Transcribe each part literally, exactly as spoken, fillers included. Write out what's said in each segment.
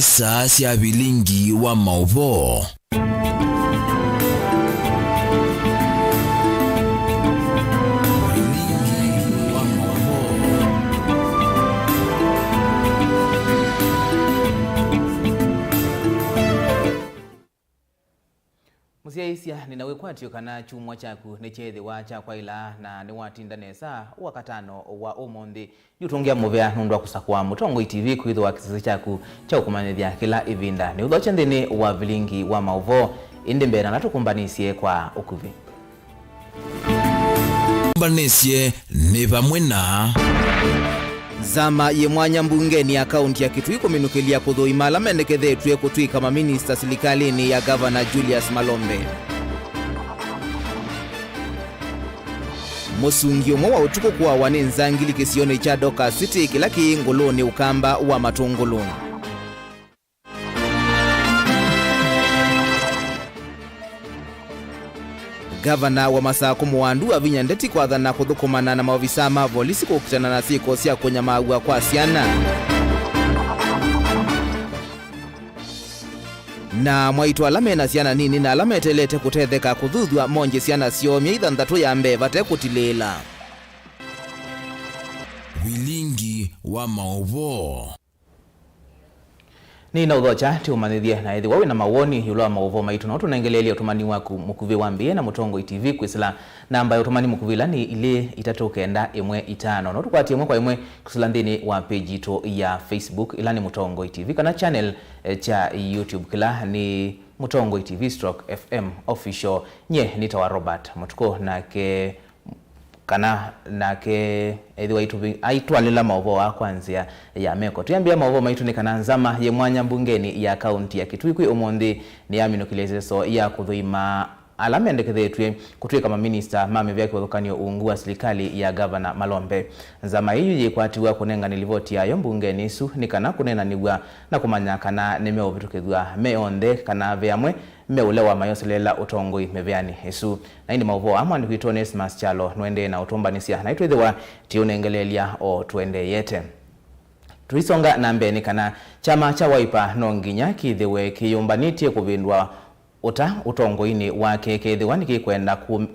Saa sya vilingi wa maũvoo. Mũsyaĩĩsya, nĩna wĩkwatyo kana kyumwa kyaku nĩkyeethĩwa kya kwaĩla na nĩwatinda nesa Wakatano wa ũmũnthĩ. Ndiũtũngĩa mũvea nũndũ wa kũsakũa Mũtongoi T V kwĩthĩwa kĩsese kyaku kya ũkũmanyĩthya kĩla ĩvinda. Nĩũthokya nthĩnĩ wa vilingi wa maũvoo, ĩndĩ mbee na ala tũkũmbanĩsye kwa ũkuvĩ. Tũkũmbanĩsye nĩ vamwe na. Nzama yĩ mwanya mbungeni ya kaunti ya Kitui kũminũkĩlya kũthũima ala mendekethetw'e kũtw'ĩka maminista silikalĩnĩ ya Gavana Julius Malombe. Mũsungi ũmwe wa ũtukũ kũawa nĩ nzangili kĩsionĩ kya Dorcas City kĩla kĩ ngũlũnĩ ũkamba wa Matũngũlũ. Gavana wa Masakũ Mũwandu avinya ndeti kwathana kũthũkũmana na maovisaa ma volisi kũkitana na syĩko sya kũnyamaaw'a kwa syana. Na mwaitũ ala me na syana nini na ala meteelete kũtetheka kũthuthw'a monje syana syoo myei thanthatũ ya mbee vate kũtilĩĩla. Vilingi wa maũvoo. Nĩnaũthokya tũũmanyĩthye, na ethĩwa wĩ na mawoni ĩũlũ wa maũvoo maitũ, no tũnengeleelye ũtũmani waku mũkuvĩ wambĩĩe na Mũtongoi T V kwĩsĩla namba ya ũtũmani mũkuvĩ ĩla nĩ ilĩ itatũ kenda ĩmwe itano. No tũkwatye ĩmwe kwa ĩmwe kwĩsĩla nthĩnĩ wa page yitũ ya Facebook ĩla nĩ Mũtongoi T V, kana channel, eh, kya YouTube kĩla nĩ Mũtongoi T V stroke F M Official. Nyie nĩtawa Robert Mũtukũ, nake kana nake ethĩwa aitũvi-, aitwalĩla maũvoo aa kwa nzĩa ya meko. Twĩambĩa maũvoo maitũ nĩ kana nzama yĩ mwanya mbungeni ya kaunti ya Kitui kwĩ ũmũnthĩ nĩyaminũkĩlye ĩseso ya kũthũima ala mendekethetw'e kũtw'ĩka maminista ma mĩvĩa kĩvathũkany'o ungu wa silikalĩ ya Gavana Malombe. Nzama ĩyu yĩkwatiw'a kũnengane livoti yayo mbungeni ĩsu nĩ kana kũneenanĩw'a na kũmanya kana nĩmeũvĩtũkĩthw'a me onthe kana ve amwe meũlewa mayoseleela ũtongoi mĩveanĩ ĩsu. Na ĩndĩ maũvoo aa mwandĩki witũ Onesmus Kyalo nũendee na ũtũmbanĩsya, na ĩtwĩthĩwa tĩũnengeleelya o tũendeeyete. Tũisonga na mbee nĩ kana kyama kya Wiper no nginya kĩthĩwe kĩyũmbanĩtye kũvĩndũa ũta ũtongoinĩ wake kethĩwa nĩkĩkwenda kũ-,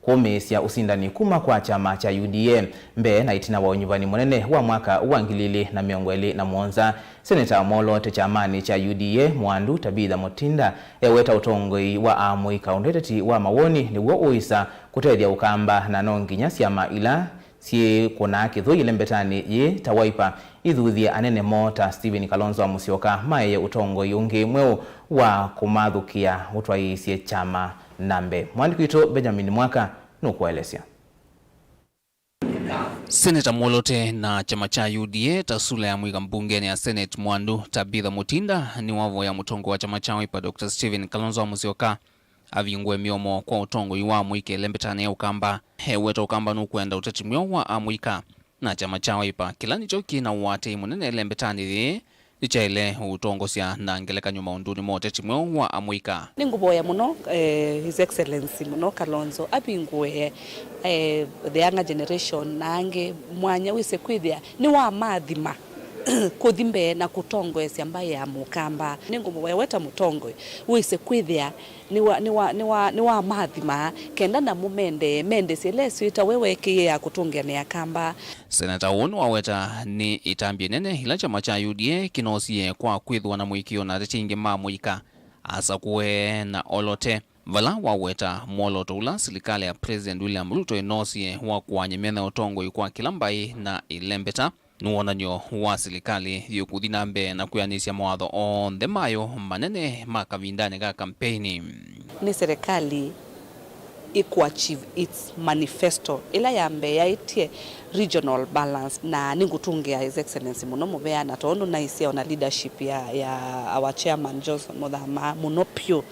kũmĩĩsya ũsindani kuma kwa kyama kya U D A. Mbee na ĩtina wa ũnyuvani mũnene wa mwaka wa ngili ilĩ na mĩongo ĩlĩ na mũonza, Seneta mwoloote kyamanĩ kya U D A Mwandu Tabitha Mutinda eweta ũtongoi wa amũika ũndũ ũteti wa mawoni nĩw'o ũĩsa kũtethya Ũkamba, na no nginya syama ila syĩkũnaa kĩthũi ĩlembetanĩ yĩĩ ta Wiper ithuthye anene moo ta Stephen Kalonzo wa Musyoka maĩe ũtongoi ũngĩ mweũ wa kũmathũkĩa ũtwaĩĩsye kyama na mbee. Mwandĩki witũ Benjamin Mwaka nũkũelesya. Seneta mwoloote na kyama kya U D A ta sula ya mũika mbungeni ya Senate Mwandu Tabitha Mutinda nĩwavoya mũtongoi wa kyama kya Wiper Doctor Stephen Kalonzo wa Musyoka avingũe mĩomo kwa ũtongoi wa amũika ĩlembetanĩ ya Ũkamba. Eweta Ũkamba nũkwenda ũteti mweũ wa amũika na kyama kya Wiper kĩla nĩkyo kĩ na ũatĩĩi mũnene ĩlembetanĩ yĩĩ nĩkyaĩle ũtongosya na ngelekany'o maũndũnĩ ma ũteti mweũ wa amũika. Nĩngũvoya mũno, eh, His Excellency mũno Kalonzo avingũe, eh, the younger generation na angĩ mwanya wĩse kwĩthĩa nĩwamathima kũthi mbee na kũtongoesya mbaĩ ya Mũkamba. Nĩngũmũvoya we ta mũtongoi wĩse kwĩthĩa nĩwa, nĩwa, nĩwa, nĩwamathima kenda namo mendee, mendesye ĩla ĩswĩta we wekĩie ya kũtũngĩanĩa Kamba. Seneta ũũ nĩwaweta nĩ ĩtambya ĩnene ĩla kyama kya U D A kĩnoosie kwa kwĩthĩwa na mũĩkĩĩo na ateti aingĩ ma mũika, asakũe na olote, vala waweta mwolooto ũla silikalĩ ya President William Ruto ĩnoosie wa kũany'a mĩanya ya ũtongoi kwa kĩla mbaĩ na ĩlembeta. Nĩ wonany'o wa silikalĩ yĩũkũthi na mbee na kwĩanĩsya mawatho onthe mayo manene ma kavindanĩ ka kampeini. Nĩ silikalĩ ĩkũachieve its manifesto ĩla ya mbee yaĩtye regional balance, na nĩngũtũngĩa His Excellency mũno mũvea, na tondũ naisye ona leadership ya, ya our chairman Johnson Muthama mũno pyũ,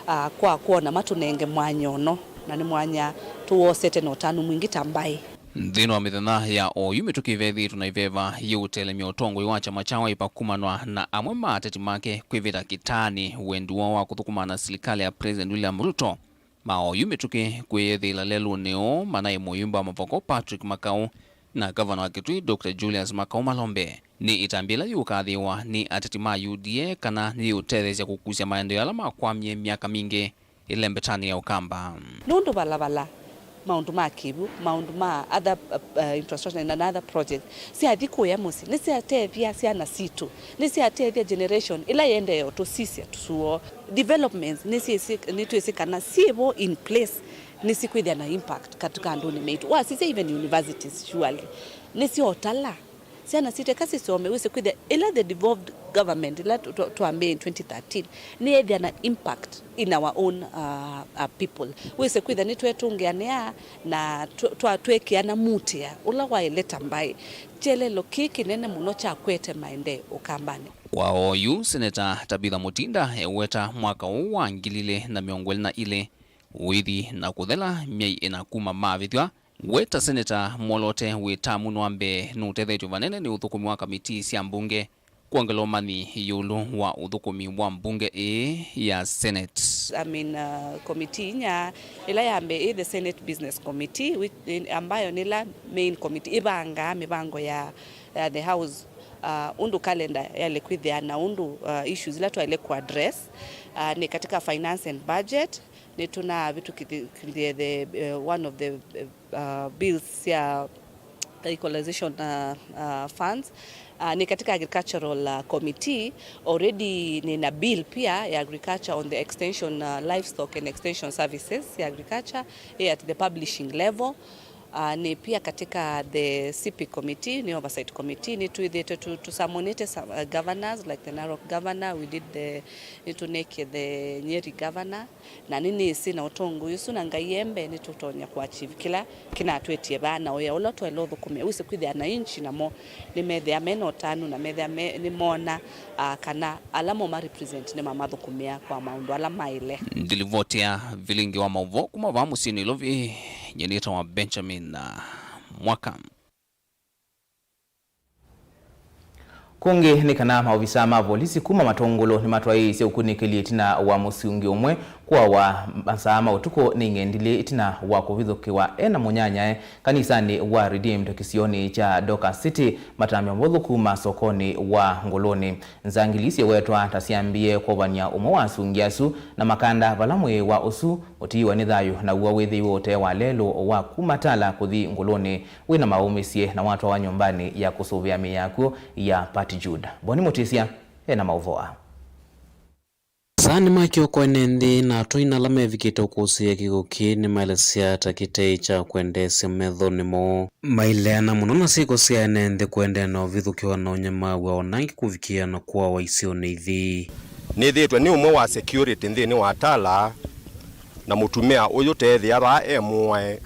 ah, kwa kwona matũnenge mwanya ũno, na nĩ mwanya tũwosete na ũtanu mwingĩ ta mbaĩ. Nthĩnĩ wa mĩthenya ya oyu mĩtũkĩ ĩvethĩĩtwe na iveva yĩũtelemya ũtongoi wa kyama kya Wiper kumanwa na amwe ma ateti make kwĩvĩta kĩtaanĩ wendi woo wa kũthũkũma na silikalĩ ya President William Ruto. Ma oyu mĩtũkĩ kwĩyĩthĩĩla lelũnĩ ũũ manaĩ mũyumba wa Mavoko Patrick Makau Na ngavana wa Kitui, Doctor Julius Makau Malombe, nĩ ĩtambya ĩla yĩũkathĩĩwa nĩ ateti ma U D A kana nĩyĩũtetheesya kũkusya maendeeo ala makwamie myaka mingĩ ĩlembetanĩ ya Ũkamba. Nũndũ valavala, maũndũ ma kĩw'ũ, maũndũ ma other, uh, uh, infrastructure and other projects, syathi kũya mũsyĩ, nĩsyatethya syana sitũ, nĩsyatethya generation ĩla yĩendee o tũsisya tũsuo. Developments nĩsyĩsĩ-, nĩtwĩsĩ kana syĩvo in place, nĩsikwĩthĩa na impact katika andũnĩ maitũ. Wasisya even universities, surely, nĩsyotala syana sitũ eka sisome, wĩsĩ kwĩthĩa ĩla the devolved government ĩla tw-, tw-, twambĩĩe in twenty thirteen, nĩyethĩa na impact in our own, uh, uh, people. Wĩsĩ kwĩthĩa nĩtwetũngĩanĩa na tw-, twa-, twekĩana mutĩa ũla waĩ leta mbaĩ. Kyelelo kĩĩ kĩnene mũno kyakwete maendee Ũkambanĩ. Kwa oyu, Seneta Tabitha Mutinda eweta mwaka ũũ wa ngili ilĩ na mĩongo ĩlĩ na ilĩ ũithi na kũthela myei ĩna kuma mavĩthw'a. We ta seneta mwoloote wĩ tamũnĩ wa mbee nũtethetw'e vanene nĩ ũthũkũmi wa kamitii sya mbunge kwongela ũmanyi ĩũlũ wa ũthũkũmi wa mbunge ĩĩ ya Senate. I mean, uh, committee inya, ĩla ya mbee ĩ the Senate Business Committee, which, in, ambayo nĩ ĩla main committee ĩvangaa mĩvango ya, ya the House, uh, ũndũ calendar yaĩle kwĩthĩa na ũndũ, uh, issues ila twaĩle kũ address, uh, nĩ katika finance and budget, nĩtũnavĩtũkĩthye the, uh, one of the, uh, uh, bills sya equalization, uh, uh, funds. Uh, nĩ katika agricultural, uh, committee. Already nina bill pia ya agriculture on the extension, uh, livestock and extension services ya agriculture, eh, at the publishing level. Uh, nĩ pia katika the CIPIC committee, nĩ oversight committee, nĩtwĩthĩĩtwe tu, tũsamonĩte some, uh, governors like the Narok governor, we did the, nĩtũnekie the Nyeri governor. Na nĩnĩsĩ na ũtongoi ũsu na Ngai e mbee, nĩtũtonya kũachieve kĩla kĩnatwĩtie vaa na wĩa ũla twaĩle ũthũkũmĩa. Wĩsĩ kwĩthĩa ananchi namo nĩmethĩa me na ũtanu na methĩa me, nĩmoona, ah, kana ala mo ma represent nĩmamathũkũmĩa kwa maũndũ ala maĩle. Ndilivoti ya vilingi wa maũvoo kuma vaa mũsyĩ Nairobi, nyie nĩtawa Benjamin, ah, Mwaka. Kũngĩ nĩ kana maovisaa ma volisi kuma Matũngũlũ nĩmatwaĩĩsye ũkunĩkĩli ĩtina wa mũsi ũngĩ ũmwe kũawa masaa ma ũtukũ nĩ ing'endilĩ ĩtina wa kũvithũkĩwa e na mũnyanyae kanisanĩ wa Redeemed kĩsionĩ kya Dorcas City, matambya mothũku ma sokonĩ wa Ngũlũnĩ. Nzangili syĩwetwa ta syambie kwovany'a ũmwe wa asungi asu na makanda vala mwĩĩ wa ũsu ũtiiwe nĩ thayũ, naw'o wĩthĩiwe ũtee wa lelũ wa kuma Tala kũthi Ngũlũnĩ wĩ na maũmĩsye na watwawa nyũmbanĩ ya kũsũvĩa mĩĩ ya akw'ũ ya Pat Jude. Boni Mũtĩsya e na maũvoo aa. Asaani ma kĩoko ene nthĩ na atũi na ala mevikĩte ũkũsĩĩa kĩko kĩĩ nĩmaelesya ta kĩtei kya kwendeesya methonĩ moo. Maileana mũno na syĩko sya ene nthĩ kũendeea na ũvithũkĩwa na ũnyamaw'a o na angĩ kũvikĩĩa na kũawa isionĩ ithi. Nĩthĩĩtwe nĩ ũmwe wa security nthĩnĩ wa Tala, na mũtumĩa ũyũ teethĩa vaa e mũae,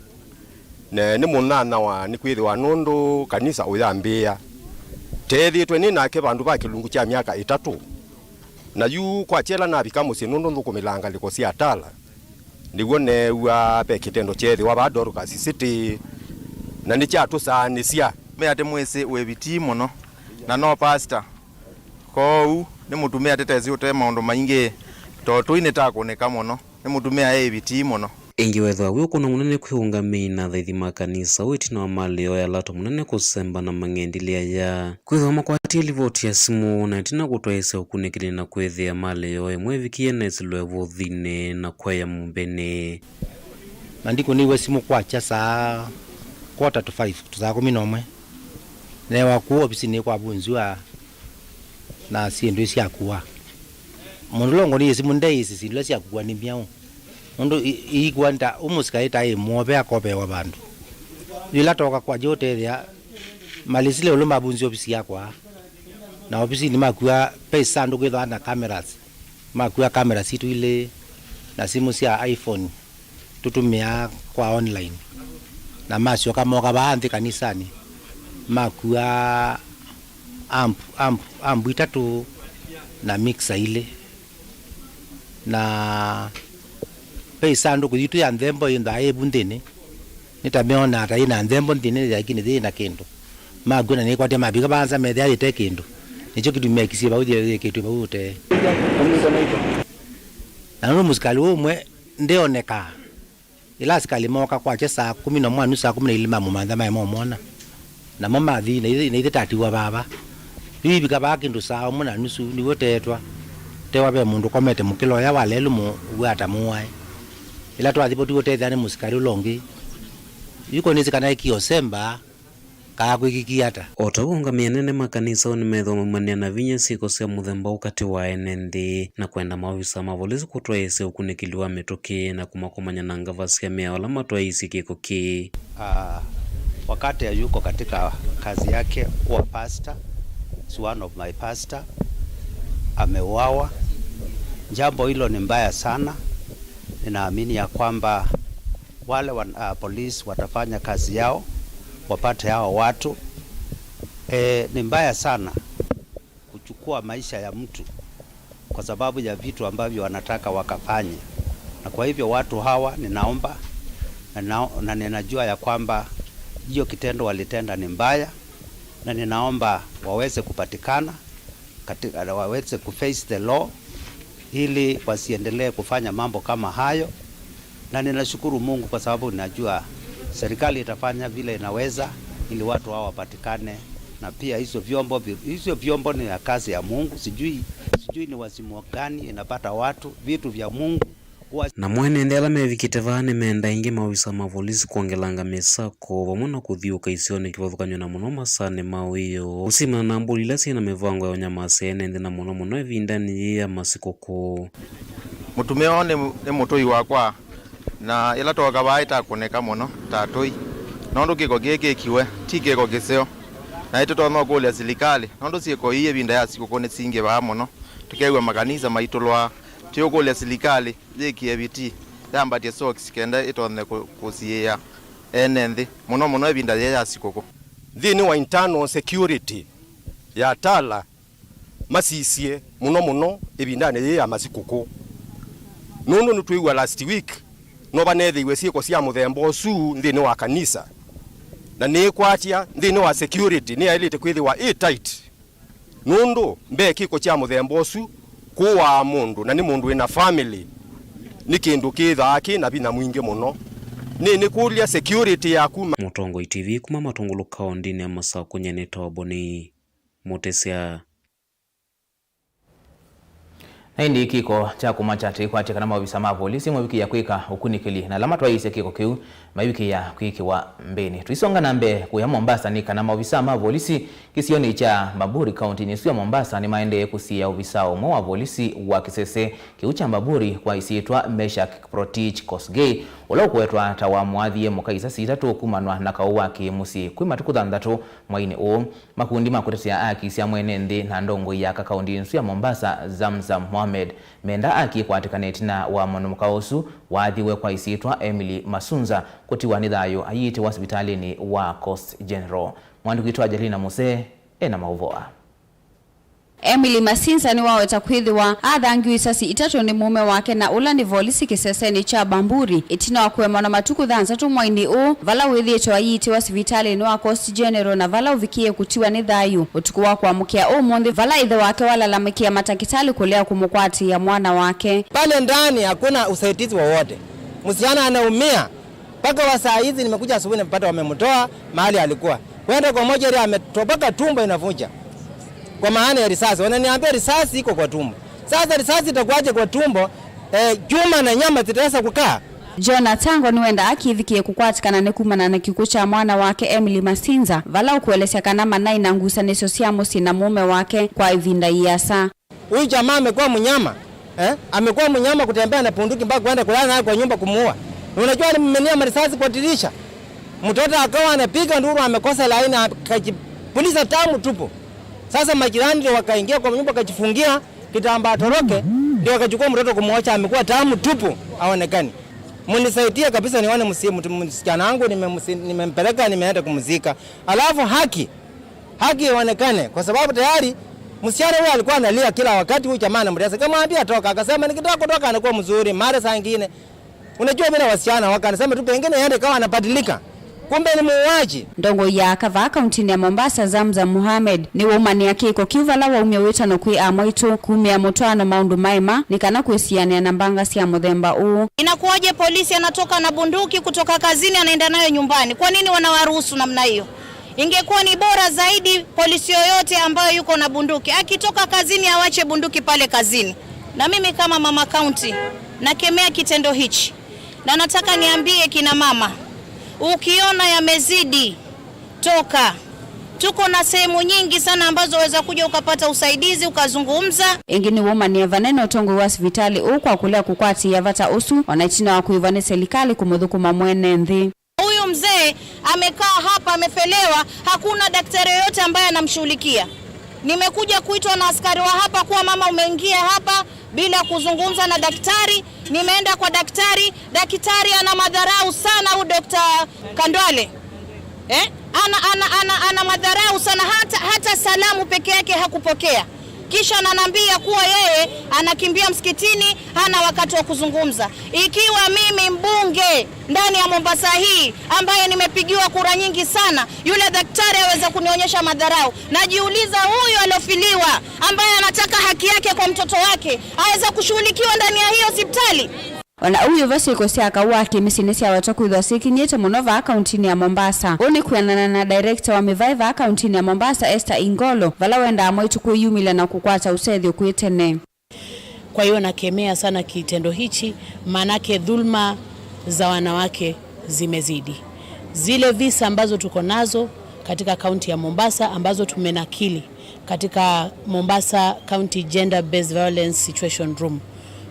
na nĩ mũnyanyawa nĩkwĩthĩwa nũndũ kanisa ũyambĩĩa, teethĩĩtwe nĩ nake vandũ va kĩlungu kya myaka ĩtatũ. Na yu kwa kyela navika mũsyĩ nũndũ nthũkũmĩlaa ngalĩko sya Tala, nĩw'o neew'a ve kĩtendo kyeethĩwa vaa Dorcas City, na nĩkyatũsaanĩsya. Mea atĩ mwĩsĩ wĩ vitii mũno, na no pastor. Kwoou nĩ mũtumĩa tĩtesĩ ũte maũndũ maingĩ, tondũ tũi nĩtakũnĩka mũno. Nĩ mũtumĩa e vitii mũno. Ĩngĩ wethĩwa wĩ ũkũno mũnene kwĩ ũngamĩi na athaithi ma kanisa ũũ ĩtina wa malĩo ya lato mũnene kũsemba na mang'endilĩ aya. Kwĩthĩwa makwatie livoti ya simũ na ĩtina kũtwaĩĩsya ũkunĩkĩli na kwĩthĩa malĩo ĩmwe ĩvikie na ĩsilwe vũthinĩ na kweya mũmbĩnĩ. Na ndikũnĩiwe simũ kwakya saa quarter to five, tũsaa kũmi na ũmwe. Neewa kũu ovisinĩ kwa vunziwa na syĩndũ syakua. Mũndũ ũla ũngũnĩie simũ ndeĩsĩ syĩndũ ila syakua nĩ myaũ. Nũndũ i-, iikua nĩ ta ũmũsikalĩ ta ĩ mũove akoveewa vandũ. Yĩla tooka kwakya ũtethĩa, malĩsile ĩũlũ mavunzya ovisi yakwa. Na ovisinĩ makua ve ĩsandũkũ yĩthĩawa na cameras. Makua kamera sitũ ilĩ na simũ sya iPhone tũtũmĩaa kwa online, na masyoka mooka vaa nthĩ kanisanĩ makua amp, amp, amp itatũ na mixer ilĩ, na ve ĩsandũkũ yitũ ya nthembo ĩthĩawa yĩ vu nthĩnĩ. Nĩ ta meonaa ta yĩ na nthembo nthĩnĩ, lakini yĩ na kĩndũ. Makw'a na nĩkwatya mavika vaa nza methĩa yĩte kĩndũ. Nĩkyo kĩtumi mekisie vau yĩ-, yĩkĩtw'e vau ũtee. Na nũndũ mũsikalĩ ũũ ũmwe ndeonekaa, ĩla asikalĩ mooka kwakya saa kũmi na ũmwe na nusu, saa kũmi na ilĩ mamũmantha maĩ momwona. Namo mathi, na ithe, na ithe tatiwa vava. Yu ivika vaa kĩndũ saa ũmwe na nusu, nĩw'o teetwa. Tewa ve mũndũ ũkomete mũkĩla ũya wa lelũ mũw'aa ta mũwae. Ĩla twathivotiwe ũtethya nĩ mũsikalĩ ũla ũngĩ. Yu ko nĩsĩ kana ekie ũsemba, kaa kwĩkĩkie ata. O ta ũu, aũngamĩi anene ma kanisa nĩmethĩwa maumanĩa na vinya syĩko sya mũthemba ũũ katĩ wa ene nthĩ, na kwenda maovisa ma volisi kũtwaĩĩsya ũkunĩkĩli wa mĩtũkĩ na kũmakomany'a na ngavasya mea ala matwaĩĩsye kĩko kĩĩ. Ah, wakati hayuko katika kazi yake kuwa pastor, is one of my pastor, ameuawa. Jambo hilo ni mbaya sana. Ninaamini ya kwamba wale wan-, ah, polisi watafanya kazi yao, wapate hao watu. Eh, ni mbaya sana kuchukua maisha ya mtu kwa sababu ya vitu ambavyo wanataka wakafanye. Na kwa hivyo watu hawa ninaomba, na nao-, na ninajua ya kwamba hiyo kitendo walitenda ni mbaya, na ninaomba waweze kupatikana, kati-, waweze kuface the law ili wasiendelee kufanya mambo kama hayo. Na ninashukuru Mungu kwa sababu ninajua serikali itafanya vile inaweza ili watu hao wapatikane, na pia hizo vyombo vi-, hizo vyombo ni ya kazi ya Mungu. Sijui, sijui ni wazimu gani inapata watu, vitu vya Mungu. Na mwene nthĩ ala mevikĩte vaa nĩmenda ĩngĩ maovisa ma volisi kwongelanga mĩsako vamwe na kũthiũũka isionĩ kĩvathũkany'o na mũno masaanĩ ma ũĩo, kũsimana na mbũli ila syĩ na mĩvango ya ũnyamasya ene nthĩ, na mũno mũno ĩvindanĩ yĩĩ ya masikũkũ. Mũtumĩa ũũ nĩ, nĩ mũtũi wakwa, na ĩla twooka vaa ĩtakũnĩka mũno ta atũi, nũndũ kĩko kĩĩ kĩkiwe ti kĩko kĩseo, na nĩtũtonya ũkũlya silikalĩ, nũndũ syĩko ii ĩvinda ya sikũkũ nĩsingĩvaa mũno, tũkew'a makanisa maitũlwaa. Tũũkũlya silikalĩ yĩkĩe vitii, yambatye socks kenda ĩtonye kũ-, kũsiĩĩa ene nthĩ, mũno mũno ĩvinda yĩĩ ya sikũkũ. Nthĩnĩ wa internal security ya Tala masisye mũno mũno ĩvindanĩ yĩĩ ya masikũkũ, nũndũ nĩtwĩw'a last week no vaneethĩiwe syĩko sya mũthemba ũsu nthĩnĩ wa kanisa, na nĩĩkwatya nthĩnĩ wa security nĩyaĩlĩte kwĩthĩwa ĩ tight. Nũndũ mbee kĩko kya mũthemba ũsu kũaa mũndũ, na nĩ mũndũ wĩ na family, nĩ kĩndũ kĩthaa kĩ na vinya mwingĩ mũno. Nĩ nĩkũlya security yaku ma- Mũtongoi T V kuma Matũngũlũ kaũndĩnĩ ya Masakũ, nyie nĩtawa Boni Mũtĩsya. Na ĩndĩ kĩko kya kũmakya tĩkwatya kana maovisa ma volisi mavikĩĩa kwĩka ũkunĩkĩli, na ala matwaĩĩsye kĩko kĩu maivikĩĩa kwĩkĩwa mbĩnĩ. Tũisonga na mbee kũya Mombasa, nĩ kana maovisa ma volisi kĩsionĩ kya Bamburi, kaũntĩnĩ ĩsu ya Mombasa, nĩmaendee kũsiĩĩa ovisa ũmwe wa volisi wa kĩsese kĩu kya Bamburi kwa ĩsyĩtwa Meshack Kiprotich Kosgei, ũla ũkũetwa ta wamũathie mũka isasi itatũ kumanwa na kaũ wa kĩ-mũsyĩ kwĩ matukũ thanthatũ mweinĩ ũũ. Makundi ma kũtetea aki sya mwene nthĩ na ndongoi ya aka kaũntĩnĩ ĩsu ya Mombasa, Zamzam Mohamed, menda aki kwatĩkana ĩtina wa mũndũ mũka ũsu waathiwe kwa ĩsyĩtwa Emily Masunza kũtiwa nĩ thayũ aiĩtĩwa sivitalĩnĩ wa Coast General. Mwandĩki witũ Angelina Muse ena maũvoo aa. Emily Masinza nĩwaweta kwĩthĩwa athangiwe isasi itatũ nĩ mũũme wake, na ũla nĩ volisi kĩsesenĩ kya Bamburi, ĩtina wa kũemwa na matukũ thanthatũ mweinĩ ũũ, vala wĩthĩĩtwe aiĩtĩwa sivitalĩnĩ wa Coast General, na vala ũvikĩĩe kũtiwa nĩ thayũ ũtukũ wa kũamũkĩa ũmũnthĩ, vala ĩthe wake walalamĩkĩa matakĩtalĩ kũlea kũmũkwatĩĩa mwana wake. Pale ndani hakuna usaidizi wowote. Msichana anaumia. Mpaka wa saa hizi nimekuja asubuhi, nimepata wamemtoa mahali alikuwa. Kwenda kwa mochari, ametoboka, tumbo inavunja. Kwa maana ya risasi. Wananiambia risasi iko kwa tumbo. Sasa risasi itakuwaje kwa tumbo? Eh, chuma na nyama zitaweza kukaa? John Atango nĩwenda akĩvikĩe kũkwatĩkana nĩ kumana na kĩkw'ũ kya mwana wake Emily Masinza, vala ũkũelesya kana manaĩ na ngusanĩsyo sya mũsyĩ na mũũme wake kwa ĩvinda ĩasa. Huyu jamaa amekuwa mnyama, eh? Amekuwa mnyama kutembea na bunduki mpaka kwenda kulala naye kwa nyumba kumuua. Na unajua alimiminia marisasi kwa dirisha. Mtoto akawa anapiga nduru, amekosa laini, akajipuliza damu tupu. Sasa majirani ndio wakaingia kwa nyumba, wakajifungia kitambaa atoroke, ndio wakachukua mtoto kumwacha, amekuwa damu tupu, haonekani. Mnisaidie kabisa nione msi-, mtu, msichana wangu nimemsi-, nimempeleka, nimeenda kumzika. Alafu haki Haki ionekane, kwa sababu tayari msichana huyo alikuwa analia kila wakati, huyu jamaa anamtesa. Kamwambia toka, akasema nikitaka kutoka anakuwa mzuri, mara saa ingine. Unajua vile wasichana wako, anasema tu pengine yende kawa anabadilika. Kumbe ni muuaji. Ndongoi ya aka vaa kauntinĩ ya Mombasa, Zamzam Mohamed, nĩwaumanĩa kĩko kĩu vala waumya wĩtano kwĩ amwaitũ kumĩa mũtwaano maũndũ maema nĩ kana kwĩsianĩa na mbanga sya mũthemba ũũ. Inakuwaje polisi anatoka na bunduki kutoka kazini anaenda nayo nyumbani? Kwa nini wanawaruhusu namna hiyo? Ingekuwa ni bora zaidi polisi yoyote ambayo yuko na bunduki, akitoka kazini awache bunduki pale kazini. Na mimi kama mama county, nakemea kitendo hichi. Na nataka niambie kina mama, ukiona yamezidi, toka. Tuko na sehemu nyingi sana ambazo waweza kuja ukapata usaidizi, ukazungumza. Ĩngĩ nĩ wũmanie vanene ũtongoi wa sivitali ũũ kwa kũlea kũkwatĩĩa vata ũsu, ona ĩtina wa kwĩw'a nĩ selikalĩ kũmũthũkũma mwene nthĩ. Huyu mzee amekaa hapa, amefelewa, hakuna daktari yoyote ambaye anamshughulikia. Nimekuja kuitwa na askari wa hapa kuwa, "Mama, umeingia hapa bila kuzungumza na daktari." Nimeenda kwa daktari, daktari ana madharau sana huyu Dokta Kandwale. Eh? Ana, ana, ana, ana madharau sana, hata, hata salamu peke yake hakupokea. Kisha ananiambia kuwa yeye anakimbia msikitini, hana wakati wa kuzungumza. Ikiwa mimi mbunge ndani ya Mombasa hii ambaye nimepigiwa kura nyingi sana, yule daktari aweza kunionyesha madharau, najiuliza huyu aliofiliwa ambaye anataka haki yake kwa mtoto wake aweza kushughulikiwa ndani ya hii hospitali? Ona ũu, ĩvo syĩko sya kau wa kĩmĩsyĩ nĩsyawetwa kwĩthwa syĩkinyĩte mũno vaa kauntinĩ ya Mombasa. Ũũ nĩ kwĩanana na director wa mĩvaĩ vaa kauntinĩ ya Mombasa, Esther Ingolo, vala wendaa mwaitũ kwĩyumĩlya na kũkwata ũtethyo kwĩ tene. Kwa hiyo nakemea sana kitendo hichi, maanake dhulma za wanawake zimezidi. Zile visa ambazo tuko nazo katika kaunti ya Mombasa ambazo tumenakili katika Mombasa County Gender Based Violence Situation Room.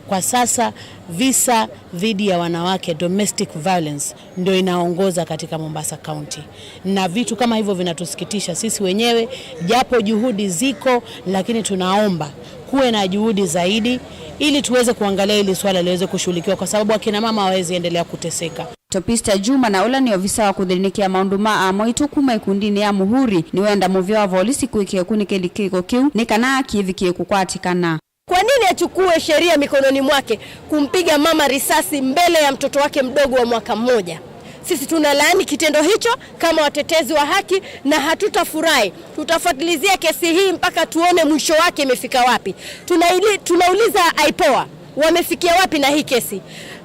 Kwa sasa visa dhidi ya wanawake, domestic violence, ndio inaongoza katika Mombasa County. Na vitu kama hivyo vinatusikitisha sisi wenyewe, japo juhudi ziko, lakini tunaomba kuwe na juhudi zaidi ili tuweze kuangalia hili swala liweze kushughulikiwa, kwa sababu akina mama hawawezi endelea kuteseka. Topista Juma, na ũla nĩ ovisa wa kũthĩnĩkĩa maũndũ ma amwaitũ kuma ĩkundinĩ ya Mũhuri, nĩwenda mũvĩa wa volisi kwĩkĩa ũkunĩkĩli kĩko kĩu nĩ kana kĩvikĩe kũkwatĩkana. Kwa nini achukue sheria mikononi mwake kumpiga mama risasi mbele ya mtoto wake mdogo wa mwaka mmoja? Sisi tunalaani kitendo hicho kama watetezi wa haki na hatutafurahi. Tutafuatilizia kesi hii mpaka tuone mwisho wake imefika wapi. Tunaili-, tunauliza aipoa, wamefikia wapi na hii kesi?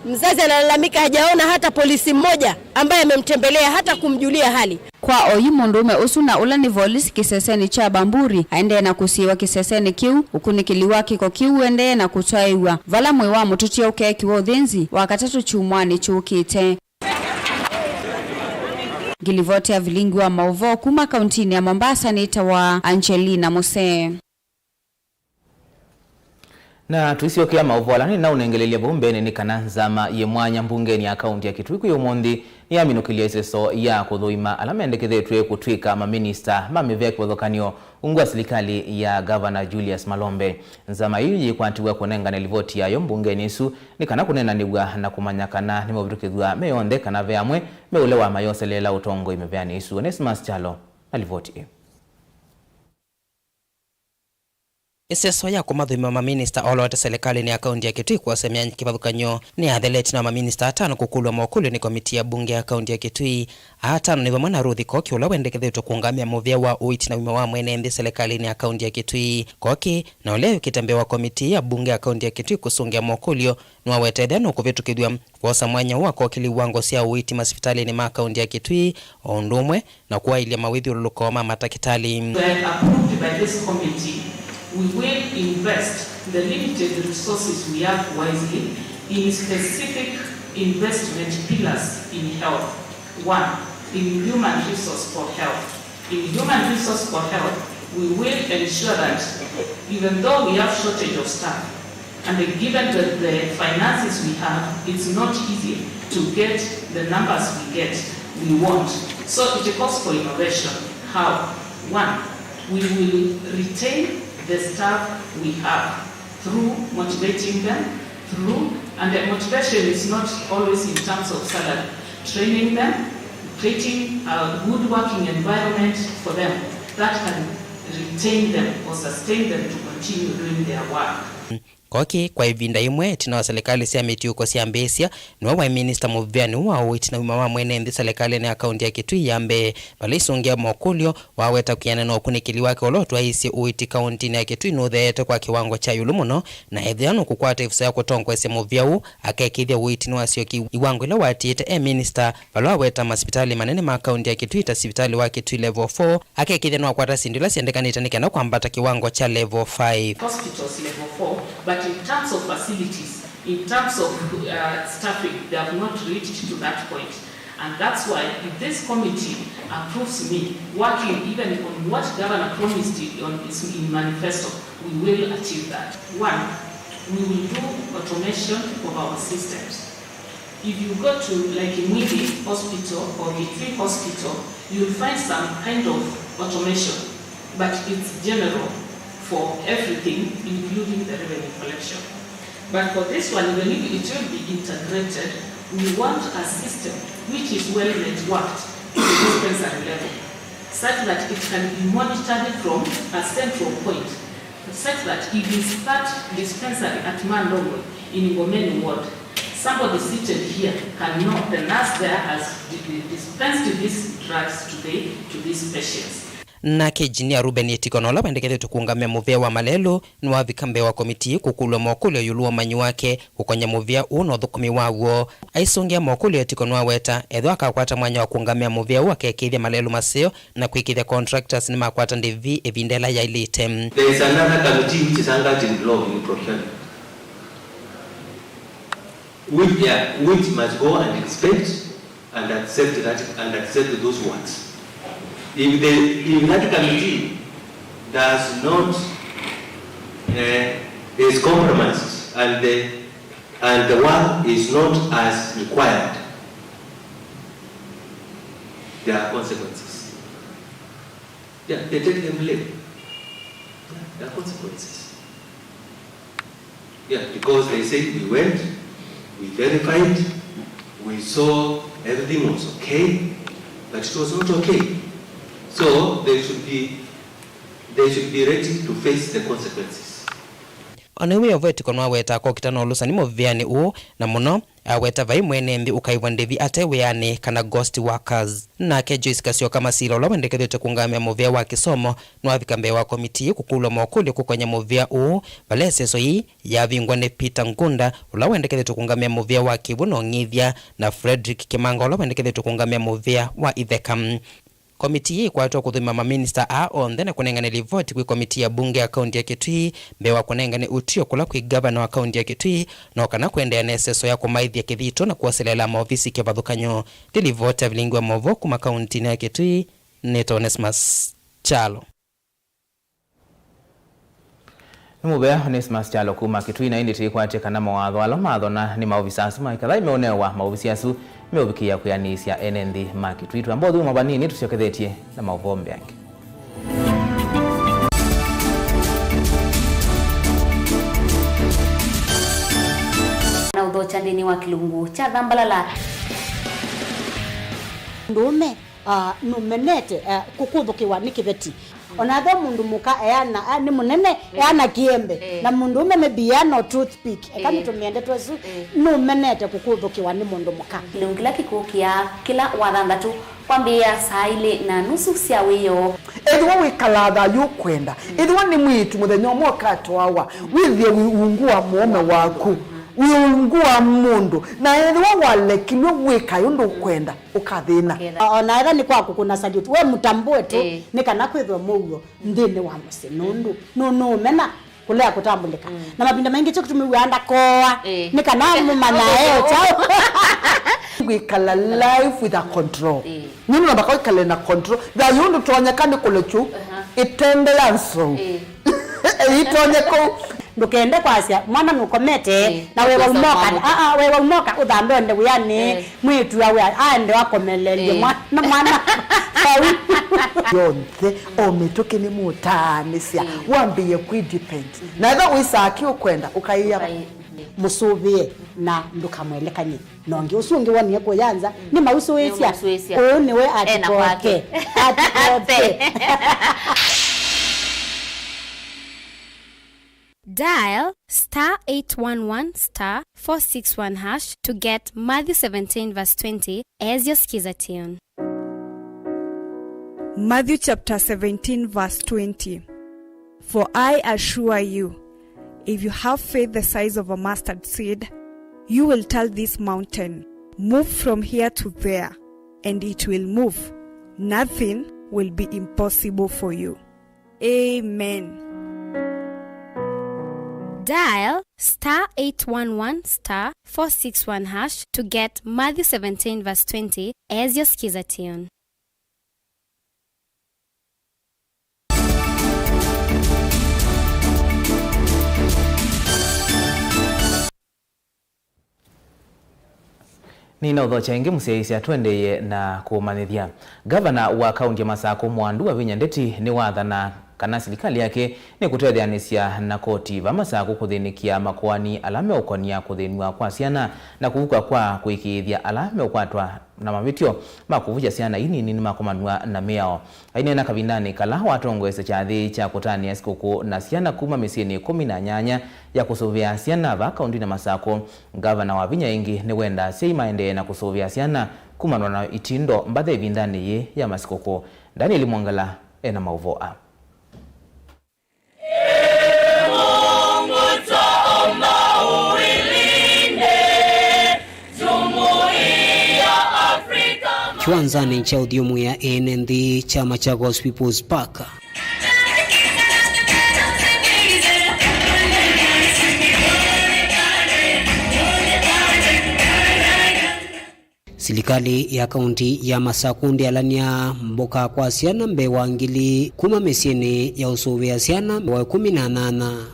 Mzazi analalamika hajaona hata polisi mmoja ambaye amemtembelea hata kumjulia hali. Kwa oyu, mũndũũme ũsu na ũla nĩ volisi kĩsesenĩ kya Bamburi aendee na kũsiĩĩwa kĩsesenĩ kĩu, ũkunĩkĩli wa kĩko kĩu ũendee na kũtwaĩw'a, vala mwĩĩ wa mũtũtie ũkeekĩwa ũthĩnzi wa katatũ kyumwanĩ kyũkĩte. Ngilivoti ya vilingi wa maũvoo kuma kauntinĩ ya Mombasa nĩtawa Angelina Musee. Na tũisyokea maũvoo ala nĩnaũnengelelye vau mbeenĩ nĩ kana nzama yĩ mwanya mbungenĩ ya kaunti ya Kitui kwĩ ũmũnthĩ nĩyaminũkĩlya ĩseso ya kũthũima ala mendekethĩtw'e kũtw'ĩka maminista ma mĩvĩa kĩvathũkany'o ungu wa silikalĩ ya Ngavana Julius Malombe. Nzama ĩu yĩkwatiw'a kũnengane livoti yayo mbungenĩ ĩsu nĩ kana kũneenanĩw'a na kũmanya kana nĩmeũvĩtũkĩthw'a me onthe kana ve amwe meũlewa mayoseleela ũtongoi mĩvĩanĩ ĩsu. Onesmus Kyalo na livoti ĩĩ. Ĩseso ya kũmathũima maminista oloete silikalĩnĩ ya kaunti ya Kitui kwosemya kĩvathũkany'o nĩyathela ĩtina wa maminista atano kũkũlw'a mokũlyo nĩ komitii ya mbunge ya kaunti ya Kitui. Aa atano nĩ vamwe na Ruth Koki, ũla wendekethĩtwe kũũngamĩa mũvĩa wa ũiiti na ũima wa mwene nthĩ silikalĩnĩ ya kaunti ya Kitui. Koki, na ũla wĩkĩte mbee wa komitii ya mbunge ya kaunti ya Kitui kũsũngĩa mokũlyo, nĩwaweta ethĩwa nũkũvĩtũkĩthw'a kwosa mwanya ũũ wa kokĩli iwango sya ũiiti masivitalĩnĩ ma kaunti ya Kitui, o ũndũ ũmwe na kũaĩlya mawĩthyũlũlũko ma matakĩtalĩ. Were approved by this committee, we will invest the limited resources we have wisely in specific investment pillars in health. One, in human resource for health. In human resource for health, we will ensure that even though we have shortage of staff, and given the, the finances we have, it's not easy to get the numbers we get, we want. So it calls for innovation. How? One, we will retain the staff we have through motivating them, through, and the motivation is not always in terms of salary, training them, creating a good working environment for them that can retain them or sustain them to continue doing their work. Koki kwa ĩvinda yĩmwe ĩtina wa silikalĩ sya mĩtiũko syambĩĩsya, nĩwe waĩ minista mũvĩanĩ ũũ wa ũiiti na ũima wa mwene nthĩ silikalĩnĩ ya kaunti ya Kitui ya mbee. Vala aisũngĩa mokũlyo, waweta kwĩanana na ũkunĩkĩli wake ũla ũtwaĩĩsye ũiiti kauntinĩ ya Kitui nũtheete kwa kĩwango kya ĩũlũ mũno, na ethĩwa nũkũkwata ĩvuso ya kũtongoesya mũvĩa ũũ, akekĩĩthya ũiiti nĩwasyokie ĩwango ĩla watiĩte e minista, vala waweta masivitalĩ manene ma kaunti ya Kitui ta sivitalĩ wa Kitui Level four, akekĩĩthya nĩwakwata syĩndũ ila syendekanĩte nĩ kenda kwambata kĩwango kya Level five. Hospitals Level four, but in terms of facilities, in terms of, uh, staffing, they have not reached to that point. And that's why if this committee approves me working even on what governor promised in, on his, in manifesto, we will achieve that. One, we will do automation of our systems. If you go to, like, Mwiri Hospital or Kitui Hospital, you'll find some kind of automation, but it's general for everything, including the revenue collection. But for this one, even if it will be integrated, we want a system which is well networked to the dispensary level, such that it can be monitored from a central point, such that if you start dispensary at Mandongwe in Ngomeni Ward, somebody seated here can know, the nurse there has di-, di-, dispensed these drugs today to these patients. Nake Engineer Reuben Etiko, na ũla wendekethĩtwe kũũngamĩa mũvĩa wa Malelũ, nĩwavika mbee wa komitii kũkũlw'a mokũlyo ĩũlũ wa ũmanyi wake kũkony'a mũvĩa ũũ na ũthũkũmi waw'o. Aisũngĩa mokũlyo, Etiko nĩwaweta ethĩwa akakwata mwanya wa kũũngamĩa mũvĩa ũũ, akekĩĩthya Malelũ maseo na kwĩkĩĩthya contractors nĩmakwata ndĩvi ĩvinda ĩla yaĩlĩte. There is another committee which is engaged in law in procurement, which, yeah, which must go and inspect and accept that, and accept those works. If the, if that committee does not, eh, is compromised and the, and the work is not as required, there are consequences. Yeah, they take the blame. Yeah, there are consequences. Yeah, because they say we went, we verified, we saw everything was okay, but it was not okay. So they should be, they should be ready to face the consequences. O na ĩu wĩ o vo, Etiko nĩwawetaa kokita na ũlũsani mũvĩanĩ ũũ, na mũno aweta vai mwene nthĩ ũkaĩvwa ndĩvi ate wĩanĩ, kana ghost workers. Nake Joyce Kasyoka Masila, ũla wendekethĩtwe kũũngamĩa mũvĩa wa kĩsomo, nĩwavika mbee wa komitii kũkũlw'a mokũlyo kũkony'a mũvĩa ũũ, vala ĩseso yĩĩ yavingwa nĩ Peter Ngunda, ũla wendekethĩtwe kũũngamĩa mũvĩa wa kĩw'ũ na ũng'ithya, na Frederick Kimanga, ũla wendekethĩtwe kũũngamĩa mũvĩa wa itheka. Komitii yĩĩ ĩkwatwa kũthũima maminista aa onthe na kũnengane livoti kwĩ komitii ya mbunge ya kaunti ya Kitui mbee wa kũnengane ũtw'ĩo kũla kwĩ ngavana wa kaunti ya Kitui, no kana kũendeea na ĩseso ya kũmaĩthya kĩthito na kũoseleela maovisi kĩvathũkany'o. Nĩ livoti ya vilingi wa maũvoo kuma kauntinĩ ya Kitui, nĩtawa Onesmus Kyalo. Nĩ mũvea Onesmus Kyalo kuma Kitui, na ĩndĩ tũikwatya kana mawatho ala mathona nĩ maovisa asu ma ĩkathai meũnewa maovisi asu meũvikĩĩa kwĩanĩsya ene nthĩ ma Kitui. Twamba ũthũmũa vanini, tũsyokethetye na maũvoo mbeange. Na ũthokya nthĩnĩ wa kĩlungu kya Thambalala. Mũndũũme, ah, nũmenete, ah, kũkũthũkĩwa nĩ kĩveti. O na ethĩwa mũndũ mũka eana, ah, nĩ mũnene, eh, eana kĩembe, eh, na mũndũũme maybe eana o toothpick, eka, eh, nĩtũmĩe ndeto ĩsu, eh, nũmenete kũkũthũkĩwa nĩ mũndũ mũka. Kĩlungu kĩla kĩkũkĩa kĩla wathanthatũ kwambĩĩa saa ilĩ na nusu sya wĩoo. Ethĩwa wĩkalaa thayũ ũkwenda, mm, ethĩwa nĩ mwĩĩtu mũthenya ũmwe ũkatwawa, mm, wĩthĩe wĩ ungu wa mũũme waku, mm, wĩ ungu wa mũndũ, na ethĩwa walekilw'e wĩkae ũndũ ũkwenda, ũkathĩna. Ũketha. O na ethĩwa nĩ kwa kũkũna salute, we mũtambũe tu, ĩĩ, nĩ kana kwĩthwe mũuo nthĩnĩ wa mũsyĩ, nũndũ nũ-, nũũmena kũlea kũtambũlĩka. Mm. Na mavinda maingĩ kyo kĩtũmĩw'aa ndakoa, ĩĩ, nĩ kana mũmanya e kyaũ. Kwĩkala life with a control. Ĩĩ. Nĩ namba kwĩkale na control. Thayũ ndũtonyeka nĩ kũlekyu, aha, ĩtende ya nzou. Ĩĩ. Ĩitonye kũu. Ndũkende kwasya mwana nũkomete, ĩĩ, na wewa ũmũka, aa, wewa ũmũka ũthambe ũende wĩanĩ, ĩĩ, mwĩĩtu awe aende akomeleelye, ĩĩ, mwana, mwana vau. Yonthe, o mĩtũkĩ nĩmũtaanĩsya, ĩĩ, wambĩĩe kwĩ depend. Mhm. Na ethĩwa wĩsaa kĩ ũkwenda, ũkaĩa, ũkaĩ-, ĩĩ, mũsũvĩe na ndũkamwelekany'e. Na ũngĩ ũsu ũngĩ wonie kũya nza, mm, nĩmausũĩsya. Nĩmausũĩsya. Ũũ nĩwe ena atikoke kwake. Atikoke. Dial star eight one one star four six one hash to get Matthew seventeen verse twenty as your Skiza tune. Matthew chapter seventeen verse twenty. For I assure you, if you have faith the size of a mustard seed, you will tell this mountain, 'Move from here to there,' and it will move. Nothing will be impossible for you. Amen. Dial star eight one one star four six one hash to get Matthew seventeen verse twenty as your Skiza tune. Nĩnaũthokya ĩngĩ mũsyaĩĩsya, tũendeeye na kũmanyĩthya. Ngavana wa kaunti ya Masakũ Mwandu Wavinya Ndeti nĩwaathana kana silikalĩ yake nĩkũtetheanĩsya na koti va Masakũ kũthĩnĩkĩa makoani ala meũkonia kũthĩnw'a kwa syana na kũvukw'a kwa kũĩkĩĩthya ala meũkwatwa na mavĩtyo ma kũvukya syana ii nini nĩmakomanw'a na mĩao. Aineena kavindanĩ kala watongoesya kyathĩ kya kũtanĩa sikũkũ na syana kuma mĩsyĩnĩ ĩkũmi na nyanya ya kũsũvĩa syana vaa kaũntĩnĩ ya Masakũ, ngavana Wavinya ĩngĩ nĩwendaa asyai maendee na kũsũvĩa syana kumanwa na itindo mbathe ĩvindanĩ yĩĩ ya masikũkũ. Daniel Mwangala ena maũvoo aa. Kiwanzanĩ kya ũthyũmũĩa ene nthĩ kya Machakos People's Park, silikalĩ ya kaunti ya Masakũ ndĩalany'a mboka kwa syana mbee wa ngili kuma mĩsyĩnĩ ya ũsũvĩa syana wa ĩkũmi na nyanya.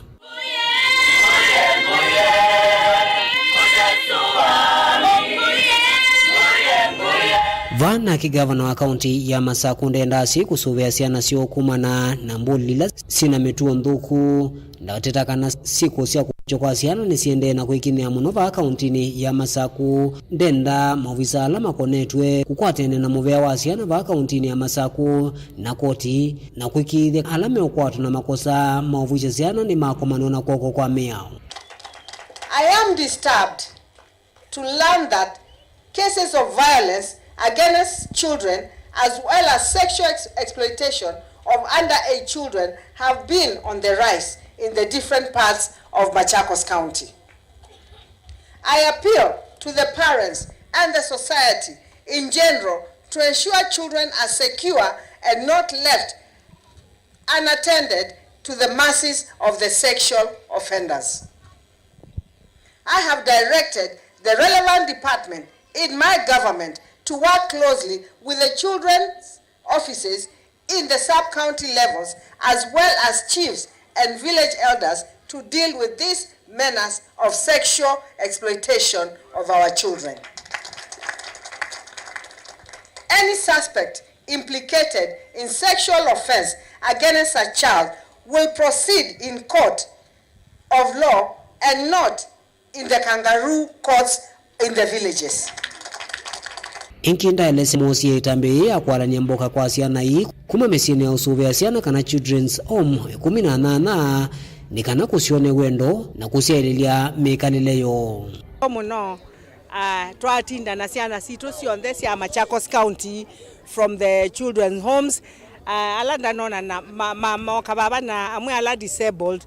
Vaa nake ngavana wa kaunti ya Masakũ ndendaa asyai kũsũvĩa syana syoo kumana na mbũli ila syĩ na mĩtuo nthũku. Ndateta kana sikũ sya kũkũtw'a kwa syana nĩsiendee na kwĩkinyĩa mũno vaa kauntinĩ ya Masakũ. Ndendaa maovisa ala makonetw'e kũkwatene na mũvea wa syana vaa kauntinĩ ya Masakũ na koti, na kwĩkĩĩthya ala meũkwatwa na makosa ma ũvukya syana nĩmakomanwa na kw'oko kwa mĩao. I am disturbed to learn that cases of violence against children as well as sexual ex-, exploitation of underage children have been on the rise in the different parts of Machakos County. I appeal to the parents and the society in general to ensure children are secure and not left unattended to the mercies of the sexual offenders. I have directed the relevant department in my government to work closely with the children's offices in the sub-county levels as well as chiefs and village elders to deal with this menace of sexual exploitation of our children. Any suspect implicated in sexual offense against a child will proceed in court of law and not in the kangaroo courts in the villages. Ĩngĩ ndaelesya mosie ĩtambya yĩĩ ya kwalany'a mboka kwa syana ii kuma mĩsyĩnĩ ya ũsũvĩa syana kana children's home ĩkũmi na nyanya nĩ kana kũsyone wendo na kũsyaĩlĩlya mĩkalĩle yoo. Mũno, ah, twatinda na syana sitũ syonthe sya Machakos County from the children's homes, ah, ala ndanona na ma, ma, moka vava na amwe ala disabled,